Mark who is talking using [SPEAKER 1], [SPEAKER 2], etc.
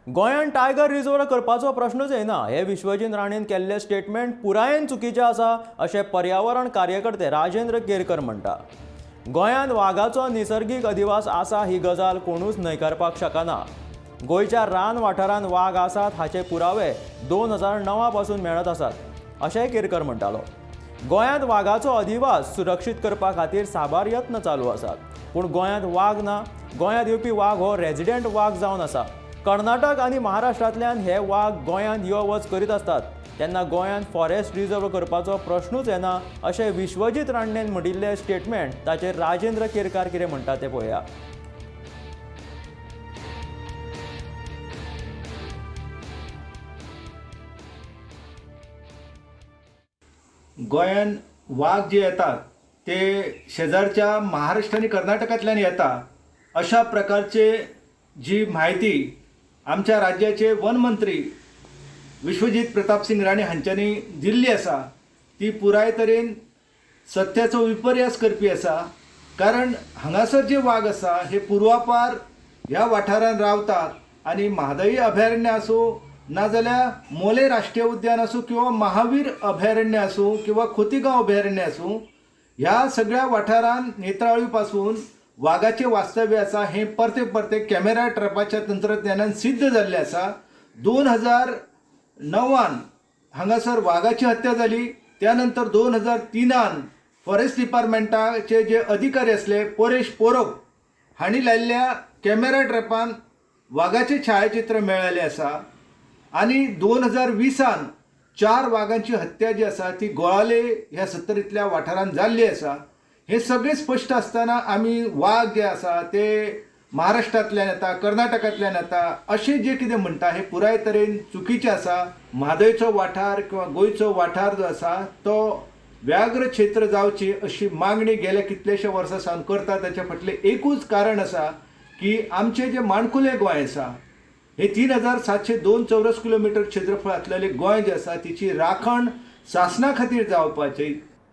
[SPEAKER 1] गोंयांत tiger reserve करपाचो प्रश्नूच येना हे विश्वजीत राणेन केल्लें स्टेटमेंट पुरायेन चुकीचें आसा अशें पर्यावरण कार्यकर्ते राजेंद्र केरकर म्हणटा. गोंयांत वागाचो निसर्गीक अधिवास आसा ही गजाल कोणूच न्हयकारपाक शकना. गोंयच्या रान वाठारांत वाग आसात हाचे पुरावे 2009 पासून मेळत आसात अशेंय केरकर म्हणटालो. गोंयांत वागाचो अधिवास सुरक्षीत करपा खातीर साबार यत्न चालू आसात, पूण गोंयांत वाग ना. गोंयांत येवपी वाग हो रेजिडंट वाग जावन आसा. कर्नाटक आनी महाराष्ट्रांतल्यान हे वाग गोंयांत यो वच करीत आसतात, तेन्ना गोंयांत फॉरेस्ट रिझर्व करपाचो प्रश्नूच येना अशें विश्वजीत राणेन म्हणिल्लें स्टेटमेंट. ताचेर राजेंद्र केरकार कितें म्हणटा तें पळोवया.
[SPEAKER 2] गोंयान वाग जे येतात ते शेजारच्या महाराष्ट्र आनी कर्नाटकांतल्यान येता अशा प्रकारचे जी म्हायती आमच्या राज्याचे वन मंत्री विश्वजीत प्रताप सिंग राणे हांच्यांनी दिल्ली आसा ती पुराय तरेन सत्याचो विपर्यास करपी आसा. कारण हांगासर जे वाग आसा हे पुर्वापार ह्या वाठारांत रावतात आनी म्हादई अभयारण्य आसूं नाजाल्यार मोले राष्ट्रीय उद्यान आसूं किंवा महावीर अभयारण्य आसूं किंवा खोतीगांव अभयारण्य आसूं, ह्या सगळ्या वाठारांत नेत्रावळी पासून वागाचें वास्तव्य आसा हें परते परते कॅमेरा ट्रॅपाच्या तंत्रज्ञानान सिद्ध जाल्लें आसा. 2009 हांगासर वागाची हत्या जाली. त्या नंतर 2003 फॉरेस्ट डिपार्टमेंटाचे जे अधिकारी आसले परेश पोरब हांणी लायिल्ल्या कॅमेरा ट्रॅपान वागाचें छायाचित्र मेळ्ळेलें आसा आनी 2020 4 वागांची हत्या जी आसा ती गोळाले ह्या सत्तरींतल्या वाठारांत जाल्ली आसा. हें सगळें स्पश्ट आसतना आमी वाग जे आसा ते महाराष्ट्रांतल्यान येता, कर्नाटकांतल्यान येता अशें जें कितें म्हणटा हें पुराय तरेन चुकीचें आसा. म्हादयचो वाठार किंवा गोंयचो वाठार जो आसा तो व्याघ्र क्षेत्र जावची अशी मागणी गेल्या कितल्याश्या वर्सां सावन करता. ताच्या फाटलें एकूच कारण आसा की आमचें जें माणकुलें गोंय आसा हे 3702 चौरस किलोमिटर क्षेत्रफळ आसलेलें गोंय जें आसा तिची राखण सासणा खातीर जावपाची.